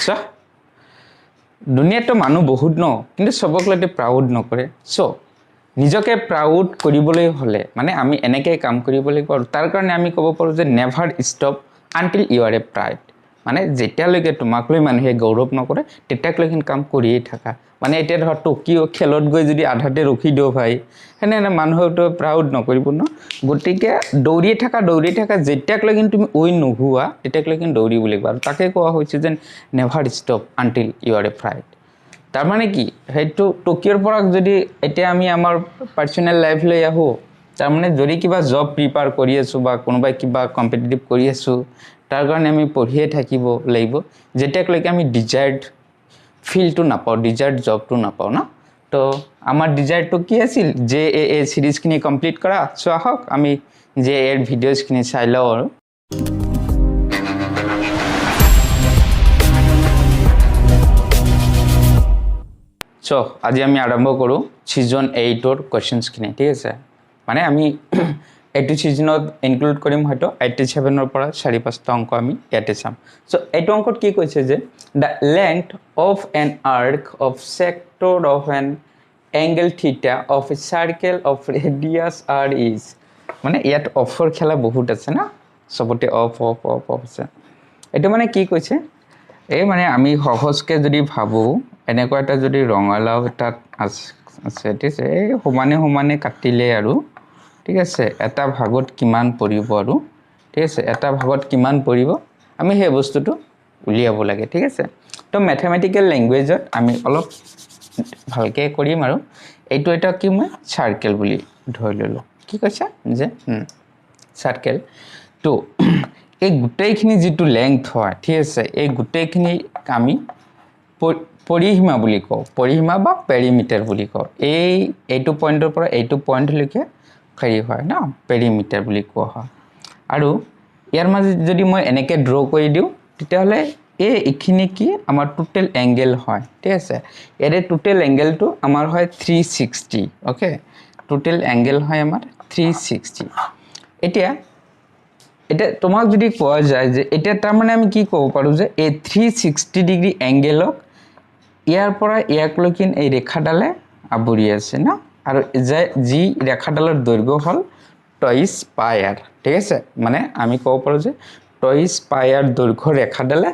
চোৱা, দুনিয়াততো মানুহ বহুত ন, কিন্তু চবক লৈতে প্ৰাউড নকৰে। চ' নিজকে প্ৰাউড কৰিবলৈ হ'লে মানে আমি এনেকৈ কাম কৰিব লাগিব আৰু তাৰ কাৰণে আমি ক'ব পাৰোঁ যে never stop until you are a pride। মানে যেতিয়ালৈকে তোমাক লৈ মানুহে গৌৰৱ নকৰে, তেতিয়ালৈকে কাম কৰিয়েই থাকা। মানে এতিয়া ধৰা টকিঅ' খেলত গৈ যদি আধাতে ৰখি দিওঁ ভাই, সেনেহেনে মানুহেতো প্ৰাউড নকৰিব ন। গতিকে দৌৰিয়ে থাকা, দৌৰি থাকা, যেতিয়ালৈকে তুমি উইন নোহোৱা তেতিয়ালৈকে দৌৰিব লাগিব। আৰু তাকে কোৱা হৈছে যে never stop until you are a pride। তাৰমানে কি, সেইটো টকিঅ'ৰ পৰা যদি এতিয়া আমি আমাৰ পাৰ্চনেল লাইফ লৈ আহোঁ, তাৰমানে যদি কিবা জব প্ৰিপেয়াৰ কৰি আছোঁ বা কোনোবাই কিবা কম্পিটিটিভ কৰি আছোঁ, তাৰ কাৰণে আমি পঢ়িয়ে থাকিব লাগিব যেতিয়ালৈকে আমি ডিজায়াৰ্ড ফিল্ডটো নাপাওঁ, ডিজায়াৰ্ড জবটো নাপাওঁ ন। তো আমাৰ ডিজায়াৰটো কি আছিল? জে এ এ চিৰিজখিনি কমপ্লিট কৰা। চ' আহক আমি জে এৰ ভিডিঅ'জখিনি চাই লওঁ। আৰু চ' আজি আমি আৰম্ভ কৰোঁ ছিজন 8ৰ কুৱেশ্যনছখিনি, ঠিক আছে? মানে আমি এইটো ছিজনত ইনক্লুড কৰিম হয়তো 87ৰ পৰা চাৰি পাঁচটা অংক আমি ইয়াতে চাম। চ' এইটো অংকত কি কৈছে যে the length of an arc of sector of an angle theta of a circle of radius r is। মানে ইয়াত অফৰ খেলা বহুত আছে না, চবতে অফ অফ অফ অফ আছে। এইটো মানে কি কৈছে, এই মানে আমি সহজকৈ যদি ভাবোঁ, এনেকুৱা এটা যদি ৰঙালাও এটাত আছে, ঠিক আছে, এই সমানে সমানে কাটিলে আৰু, ঠিক আছে, এটা ভাগত কিমান পৰিব আৰু, ঠিক আছে, এটা ভাগত কিমান পৰিব আমি সেই বস্তুটো উলিয়াব লাগে, ঠিক আছে। তো মেথমেটিকেল লেংগুৱেজত আমি অলপ ভালকৈ কৰিম। আৰু এইটো এটা কি মই চাৰ্কেল বুলি ধৰি ল'লোঁ। কি কৈছে যে চাৰ্কেল, তো এই গোটেইখিনি যিটো লেংথ হয়, ঠিক আছে, এই গোটেইখিনি আমি পৰিসীমা বুলি কওঁ, পৰিসীমা বা পেৰিমিটাৰ বুলি কওঁ। এইটো পইণ্টৰ পৰা এইটো পইণ্টলৈকে হেৰি হয় ন, পেৰিমিটাৰ বুলি কোৱা হয়। আৰু ইয়াৰ মাজত যদি মই এনেকৈ ড্ৰ কৰি দিওঁ, তেতিয়াহ'লে এইখিনি কি আমাৰ টোটেল এংগেল হয়, ঠিক আছে। ইয়াৰে টোটেল এংগেলটো আমাৰ হয় 360, অ'কে, টোটেল এংগেল হয় আমাৰ 360। এতিয়া এতিয়া তোমাক যদি কোৱা যায় যে এতিয়া তাৰমানে আমি কি ক'ব পাৰোঁ যে এই 360 ডিগ্ৰী এংগেলক ইয়াৰ পৰা ইয়াকলৈকে এই ৰেখাডালে আৱৰি আছে ন, আৰু যি ৰেখাডালৰ দৈৰ্ঘ্য হ'ল টইছ পাই আৰ, ঠিক আছে। মানে আমি ক'ব পাৰোঁ যে টইছ পাই আৰ দৈৰ্ঘ্য ৰেখাডালে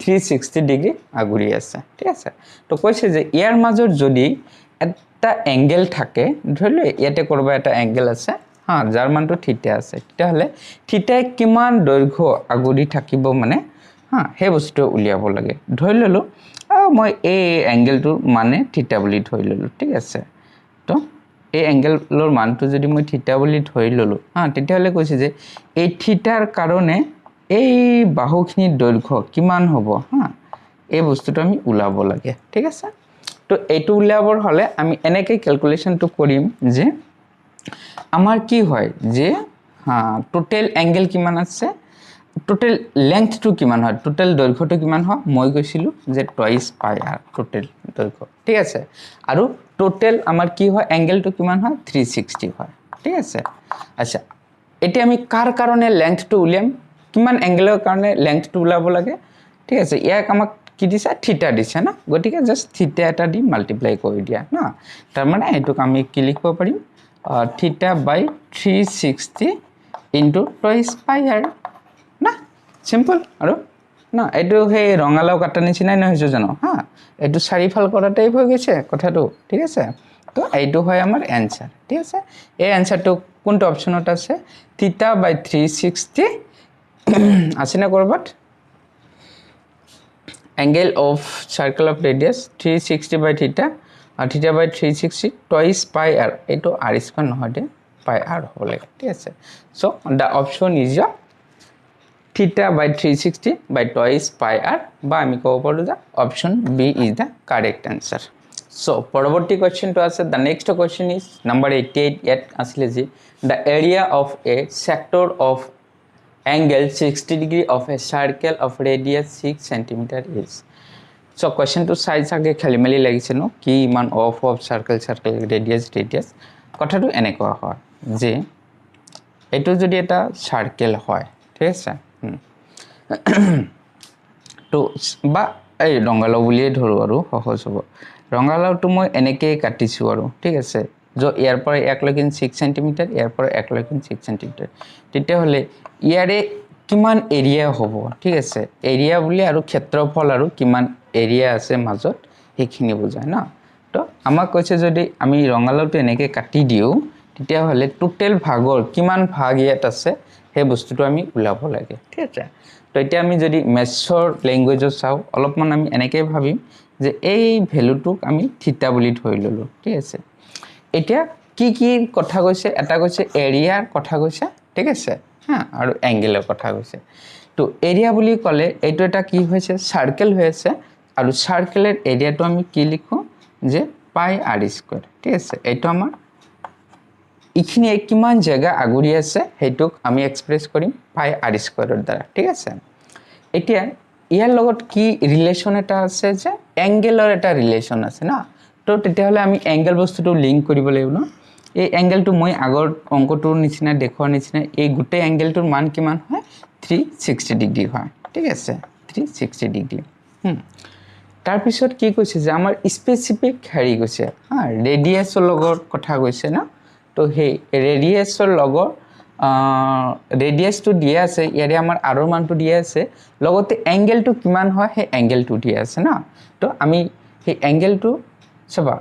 360 ডিগ্ৰী আগুৰি আছে, ঠিক আছে। তো কৈছে যে ইয়াৰ মাজত যদি এটা এংগেল থাকে, ধৰি লওঁ ইয়াতে ক'ৰবাত এটা এংগেল আছে, হা, যাৰ মানটো থিটা আছে, তেতিয়াহ'লে থিটাই কিমান দৈৰ্ঘ্য আগুৰি থাকিব মানে, হা, সেই বস্তুটো উলিয়াব লাগে। ধৰি ল'লোঁ মই এই এংগেলটোৰ মানে থিটা বুলি ধৰি ল'লোঁ, ঠিক আছে। তো এই এংগেলৰ মানটো যদি মই থিটা বুলি ধৰি ল'লোঁ, হা, তেতিয়াহ'লে কৈছে যে এই থিটাৰ কাৰণে এই বাহুখিনিৰ দৈৰ্ঘ্য কিমান হ'ব, হা, এই বস্তুটো আমি ওলাব লাগে, ঠিক আছে। তো এইটো উলিয়াবৰ হ'লে আমি এনেকৈ কেলকুলেশ্যনটো কৰিম যে আমাৰ কি হয় যে, হা, টোটেল এংগেল কিমান আছে, টোটেল লেংথটো কিমান হয়, টোটেল দৈৰ্ঘ্যটো কিমান হয়, মই কৈছিলোঁ যে টইছ পাই আৰ টোটেল দৈৰ্ঘ্য, ঠিক আছে। আৰু টোটেল আমাৰ কি হয়, এংগেলটো কিমান হয়, 360 হয়, ঠিক আছে। আচ্ছা, এতিয়া আমি কাৰ কাৰণে লেংথটো উলিয়াম, কিমান এংগেলৰ কাৰণে লেংথটো ওলাব লাগে, ঠিক আছে। ইয়াক আমাক কি দিছে, থিটা দিছে না, গতিকে জাষ্ট থিটা এটা দি মাল্টিপ্লাই কৰি দিয়া ন, তাৰমানে এইটোক আমি কি লিখিব পাৰিম, theta by 360 into twice pi r না, চিম্পল। আৰু না এইটো সেই ৰঙালাও কটাৰ নিচিনাই নহৈছে জানো, হা, এইটো চাৰিফাল কৰা টাইপ হৈ গৈছে কথাটো, ঠিক আছে। তো এইটো হয় আমাৰ এনচাৰ, ঠিক আছে। এই এনচাৰটো কোনটো অপশ্যনত আছে, থিটা বাই 360 আছেনে ক'ৰবাত, angle of circle of radius 360 by theta আৰু theta by 360 twice pi r, এইটো আৰ স্কোৱাৰ নহয় দে, পাই আৰ হ'ব লাগে, ঠিক আছে। So the option is your theta by 360 by twice pi r, বা আমি ক'ব পাৰোঁ যে option B is the correct answer। So পৰৱৰ্তী কুৱেশ্যনটো আছে, the next question is number 88। ইয়াত আছিলে যে the area of a sector of angle 60 degree of a circle of radius 6 centimeter is। So কুৱেশ্যনটো চাই চাগে খেলি মেলি লাগিছে ন, কি ইমান of of circle circle radius radius। কথাটো এনেকুৱা হয় যে এইটো যদি এটা চাৰ্কেল হয়, ঠিক আছে, তো বা এই ৰঙালাও বুলিয়ে ধৰোঁ আৰু সহজ হ'ব। ৰঙালাওটো মই এনেকৈয়ে কাটিছোঁ আৰু, ঠিক আছে। য' ইয়াৰ পৰা ইয়াকলৈকে 6 চেণ্টিমিটাৰ, ইয়াৰ পৰা ইয়াকলৈকে 6 চেণ্টিমিটাৰ, তেতিয়াহ'লে ইয়াৰে কিমান এৰিয়া হ'ব? ঠিক আছে, এৰিয়া বুলি আৰু ক্ষেত্ৰফল আৰু কিমান এৰিয়া আছে মাজত সেইখিনি বুজায় ন। তো আমাক কৈছে যদি আমি ৰঙালাওটো এনেকৈ কাটি দিওঁ, তেতিয়াহ'লে টোটেল ভাগৰ কিমান ভাগ ইয়াত আছে, সেই বস্তুটো আমি ওলাব লাগে, ঠিক আছে। তো এতিয়া আমি যদি মেথছৰ লেংগুৱেজত চাওঁ অলপমান, আমি এনেকৈ ভাবিম যে এই ভেলুটোক আমি থিতা বুলি ধৰি ল'লোঁ, ঠিক আছে। এতিয়া কি কি কথা কৈছে? এটা কৈছে এৰিয়াৰ কথা কৈছে, ঠিক আছে, হা, আৰু এংগেলৰ কথা কৈছে। তো এৰিয়া বুলি ক'লে এইটো এটা কি হৈছে? চাৰ্কেল হৈ আছে। আৰু চাৰ্কেলৰ এৰিয়াটো আমি কি লিখোঁ যে পাই আৰ স্কুৱেৰ, ঠিক আছে। এইটো আমাৰ এইখিনিয়ে কিমান জেগা আগুৰি আছে, সেইটোক আমি এক্সপ্ৰেছ কৰিম পাই আৰ স্কুৱেৰৰ দ্বাৰা, ঠিক আছে। এতিয়া ইয়াৰ লগত কি ৰিলেশ্যন এটা আছে যে এংগেলৰ এটা ৰিলেশ্যন আছে ন। তো তেতিয়াহ'লে আমি এংগেল বস্তুটো লিংক কৰিব লাগিব ন। এই এংগেলটো মই আগৰ অংকটোৰ নিচিনা দেখুওৱাৰ নিচিনা এই গোটেই এংগেলটোৰ মান কিমান হয়? 360 ডিগ্ৰী হয়, ঠিক আছে, 360 ডিগ্ৰী। তাৰপিছত কি কৈছে যে আমাৰ স্পেচিফিক হেৰি কৈছে, হা, ৰেডিয়াছৰ লগত কথা কৈছে ন। তো সেই ৰেডিয়াছৰ লগত ৰেডিয়াছটো দিয়া আছে, ইয়াৰে আমাৰ আৰৰ মানটো দিয়া আছে, লগতে এংগেলটো কিমান হয় সেই এংগেলটো দিয়া আছে ন। তো আমি সেই এংগেলটো চাবা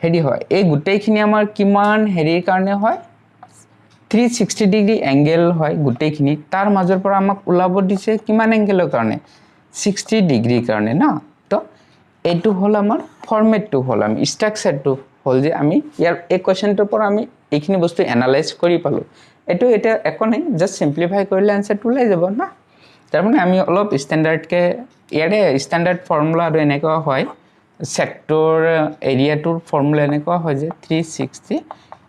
হেৰি হয়, এই গোটেইখিনি আমাৰ কিমান হেৰিৰ কাৰণে হয়? 360 ডিগ্ৰী এংগেল হয় গোটেইখিনি। তাৰ মাজৰ পৰা আমাক ওলাব দিছে কিমান এংগেলৰ কাৰণে? 60 ডিগ্ৰীৰ কাৰণে ন। তো এইটো হ'ল আমাৰ ফৰ্মেটটো হ'ল, আমি ষ্ট্ৰাকচাৰটো হ'ল যে আমি ইয়াৰ এই কুৱেশ্যনটোৰ পৰা আমি এইখিনি বস্তু এনালাইজ কৰি পালোঁ। এইটো এতিয়া একো নাই, জাষ্ট চিম্প্লিফাই কৰিলে এনচাৰটো ওলাই যাব না। তাৰমানে আমি অলপ ষ্টেণ্ডাৰ্ডকৈ ইয়াৰে ষ্টেণ্ডাৰ্ড ফৰ্মুলা আৰু এনেকুৱা হয়, ছেক্টৰ এৰিয়াটোৰ ফৰ্মুলা এনেকুৱা হয় যে 360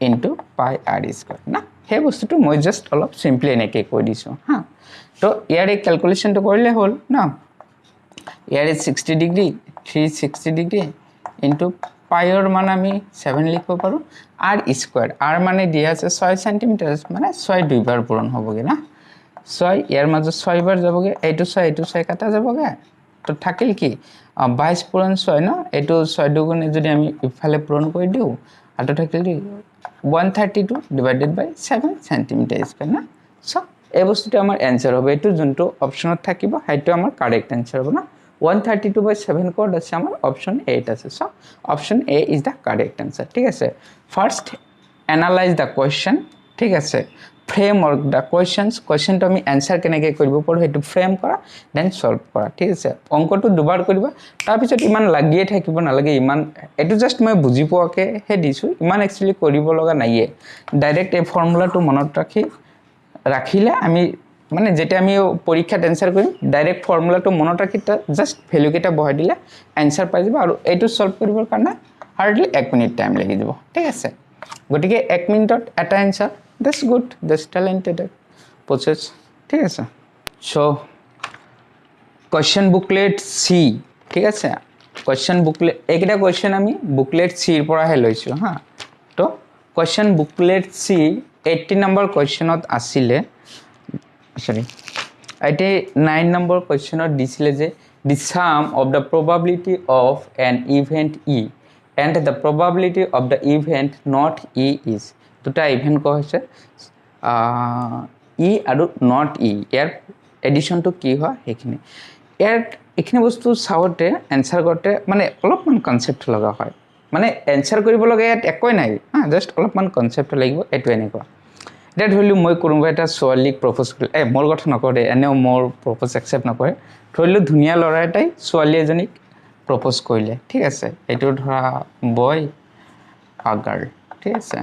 into pi r square না। সেই বস্তুটো মই জাষ্ট অলপ চিম্পলি এনেকৈ কৈ দিছোঁ, হা। তো ইয়াৰে কেলকুলেশ্যনটো কৰিলে হ'ল ন। ইয়াৰে 60 degree, 360 degree into পাইৰ মান আমি 7 লিখিব পাৰোঁ, আৰ স্কুৱেৰ, আৰ মানে দিয়া আছে 6 চেণ্টিমিটাৰ, মানে ছয় দুইবাৰ পূৰণ হ'বগৈ না। ছয় ইয়াৰ মাজত ছয়বাৰ যাবগৈ, এইটো ছয়, এইটো ছয় কাটা যাবগৈ। তো থাকিল কি? 22 পূৰণ ছয় ন। এইটো ছয় দুগুণে যদি আমি ইফালে পূৰণ কৰি দিওঁ, আৰু থাকিল কি? 132 divided by 7 centimeter square না। চ' এই বস্তুটো আমাৰ এনচাৰ হ'ব। এইটো যোনটো অপশ্যনত থাকিব, সেইটো আমাৰ কাৰেক্ট এনচাৰ হ'ব না। 132 by 7 ক'ত আছে? আমাৰ অপশ্যন এত আছে। So option A is the correct answer, ঠিক আছে। First analyze the question, ঠিক আছে, ফ্ৰেম ৱৰ্ক the questions. কুৱেশ্যনটো আমি এনচাৰ কেনেকৈ কৰিব পাৰোঁ সেইটো ফ্ৰেম কৰা, then solve কৰা, ঠিক আছে। অংকটো দুবাৰ কৰিবা, তাৰপিছত ইমান লাগিয়ে থাকিব নালাগে ইমান। এইটো জাষ্ট মই বুজি পোৱাকৈহে দিছোঁ, ইমান একচুৱেলি কৰিব লগা নাইয়ে। ডাইৰেক্ট এই ফৰ্মুলাটো মনত ৰাখিলে আমি মানে যেতিয়া আমি পৰীক্ষাত এনচাৰ কৰিম, ডাইৰেক্ট ফৰ্মুলাটো মনত ৰাখি তাত জাষ্ট ভেলুকেইটা বহাই দিলে এনচাৰ পাই যাব। আৰু এইটো ছল্ভ কৰিবৰ কাৰণে হাৰ্ডলি এক মিনিট টাইম লাগি যাব, ঠিক আছে। গতিকে এক মিনিটত এটা answer, that's good, that's talented process, ঠিক আছে। চ' কুৱেশ্যন বুকলেট চি, ঠিক আছে, কুৱেশ্যন বুকলেট, এইকেইটা কুৱেশ্যন আমি বুকলেট চিৰ পৰাহে লৈছোঁ, হা। তো কুৱেশ্যন বুকলেট চি 80 নম্বৰ কুৱেশ্যনত আছিলে, চৰি, 89 নম্বৰ কুৱেশ্যনত দিছিলে যে the sum of the probability of an event E and the probability of the event not E is. দুটা ইভেণ্ট কোৱা হৈছে, ই আৰু not ই, ইয়াৰ এডিশ্যনটো কি হয় সেইখিনি। ইয়াত এইখিনি বস্তু চাওঁতে এনচাৰ কৰোঁতে মানে অলপমান কনচেপ্ট লগা হয়, মানে এনচাৰ কৰিব লগা ইয়াত একোৱেই নাই, হা, জাষ্ট অলপমান কনচেপ্ট লাগিব। এইটো এনেকুৱা, এতিয়া ধৰিলোঁ মই কোনোবা এটা ছোৱালীক প্ৰপ'জ কৰিলোঁ। এই মোৰ কথা নকওঁ দেই, এনেও মোৰ প্ৰপ'জ একচেপ্ট নকৰে। ধৰিলোঁ ধুনীয়া ল'ৰা এটাই ছোৱালী এজনীক প্ৰপ'জ কৰিলে, ঠিক আছে। এইটো ধৰা বয় আ গাৰ্ল, ঠিক আছে।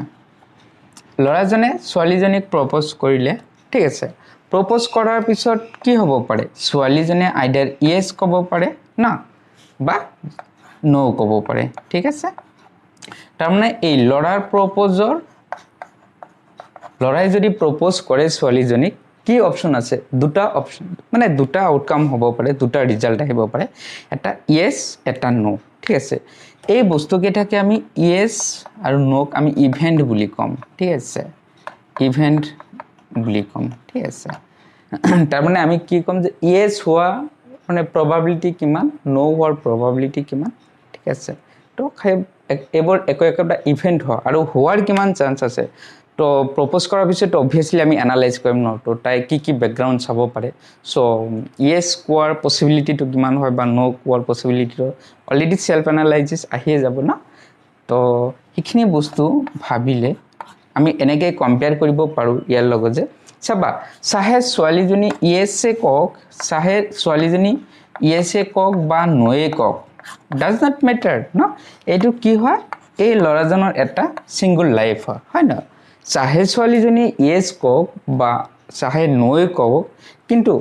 ল'ৰাজনে ছোৱালীজনীক প্ৰপ'জ কৰিলে, ঠিক আছে। প্ৰপ'জ কৰাৰ পিছত কি হ'ব পাৰে? ছোৱালীজনীয়ে আইডাৰ য়েছ ক'ব পাৰে না বা ন' ক'ব পাৰে, ঠিক আছে। তাৰমানে এই ল'ৰাৰ প্ৰপ'জৰ, ল'ৰাই যদি প্ৰপ'জ কৰে ছোৱালীজনীক, কি অপশ্যন আছে? দুটা অপশ্যন, মানে দুটা আউটকাম হ'ব পাৰে, দুটা ৰিজাল্ট আহিব পাৰে, এটা য়েছ, এটা ন', ঠিক আছে। এই বস্তুকেইটাকে আমি য়েছ আৰু ন'ক আমি ইভেণ্ট বুলি ক'ম, ঠিক আছে, ইভেণ্ট বুলি ক'ম, ঠিক আছে। তাৰমানে আমি কি ক'ম যে য়েছ হোৱা মানে প্ৰবাবিলিটি কিমান, ন' হোৱাৰ প্ৰবাবিলিটি কিমান, ঠিক আছে। তো সেই এইবোৰ একো একোটা ইভেণ্ট হয় আৰু হোৱাৰ কিমান চান্স আছে। তো প্ৰপ'জ কৰাৰ পিছত অভিয়াছলি আমি এনালাইজ কৰিম ন, তো তাই কি কি বেকগ্ৰাউণ্ড চাব পাৰে। চ' য়েছ কোৱাৰ পচিবিলিটিটো কিমান হয় বা ন' কোৱাৰ পচিবিলিটিটো অলৰেডি চেল্ফ এনালাইজিছ আহিয়ে যাব ন। তো সেইখিনি বস্তু ভাবিলে আমি এনেকৈ কম্পেয়াৰ কৰিব পাৰোঁ ইয়াৰ লগত যে চাবা, চাহে ছোৱালীজনী য়েছে কওক, চাহে ছোৱালীজনী য়েছে কওক বা নয়ে কওক, ডাজ not matter ন। এইটো কি হয়, এই ল'ৰাজনৰ এটা ছিংগল লাইফ হয়, হয় ন। চাহে ছোৱালীজনী য়েছ কওক বা চাহে নয়ে কওক, কিন্তু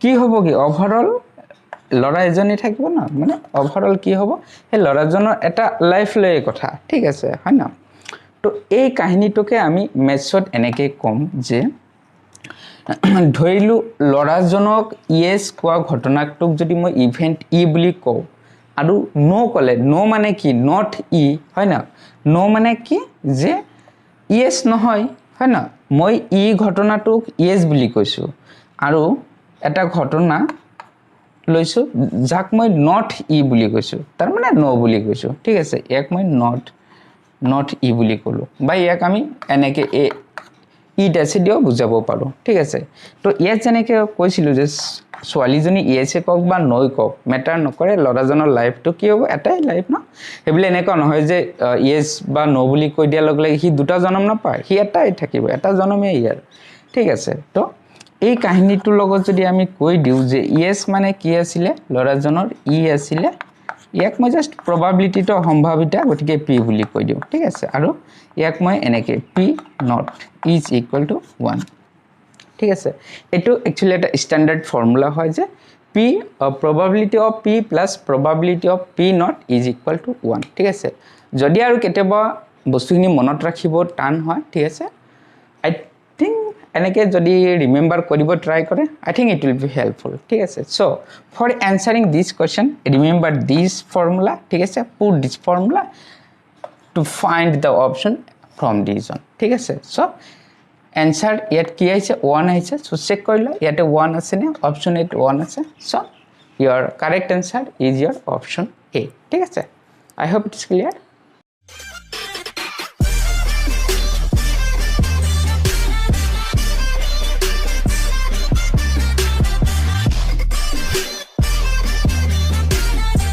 কি হ'ব কি অভাৰঅল ল'ৰা এজনেই থাকিব ন, মানে অভাৰঅল কি হ'ব, সেই ল'ৰাজনৰ এটা লাইফ লৈয়ে কথা, ঠিক আছে, হয় ন। তো এই কাহিনীটোকে আমি মেথছত এনেকৈ ক'ম যে ধৰিলোঁ ল'ৰাজনক য়েছ কোৱা ঘটনাটোক যদি মই ইভেণ্ট ই বুলি কওঁ আৰু ন' ক'লে, ন' মানে কি, not ই, হয় ন। ন' মানে কি যে য়েছ নহয়, হয় ন। মই ই ঘটনাটোক য়েছ বুলি কৈছোঁ আৰু এটা ঘটনা লৈছোঁ যাক মই not ই বুলি কৈছোঁ, তাৰমানে ন' বুলি কৈছোঁ, ঠিক আছে। ইয়াক মই not ই বুলি ক'লোঁ বা ইয়াক আমি এনেকৈ এ ই ডেছে দিও বুজাব পাৰোঁ, ঠিক আছে। তো ইয়াত যেনেকৈ কৈছিলোঁ যে ছোৱালীজনী য়েছে কওক বা নৈ কওক মেটাৰ নকৰে, ল'ৰাজনৰ লাইফটো কি হ'ব, এটাই লাইফ ন। সেইবুলি এনেকুৱা নহয় যে য়েছ বা ন' বুলি কৈ দিয়াৰ লগে লগে সি দুটা জনম নাপায়, সি এটাই থাকিব, এটা জনমেই ইয়াৰ, ঠিক আছে। তো এই কাহিনীটোৰ লগত যদি আমি কৈ দিওঁ যে য়েছ মানে কি আছিলে, ল'ৰাজনৰ ই আছিলে, ইয়াক মই জাষ্ট প্ৰবাবিলিটিটো সম্ভাৱিতা, গতিকে পি বুলি কৈ দিওঁ, ঠিক আছে। আৰু ইয়াক মই এনেকৈ P not is equal to 1, ঠিক আছে। এইটো একচুৱেলি এটা ষ্টেণ্ডাৰ্ড ফৰ্মুলা হয় যে P probability of P plus probability of P not is equal to 1, ঠিক আছে। যদি আৰু কেতিয়াবা বস্তুখিনি মনত ৰাখিব টান হয়, ঠিক আছে, আই থিংক এনেকৈ যদি ৰিমেম্বাৰ কৰিব ট্ৰাই কৰে, I think it will be helpful, ঠিক আছে। So for answering this question remember this formula, ঠিক আছে, put this formula to find the option from this one, ঠিক আছে। চ' এনচাৰ ইয়াত কি আহিছে, 1 আহিছে। চ' চেক কৰি লোৱা ইয়াতে 1 আছেনে, অপশ্যন এত 1 আছে। So your correct answer is your option A, ঠিক আছে। I hope it's clear.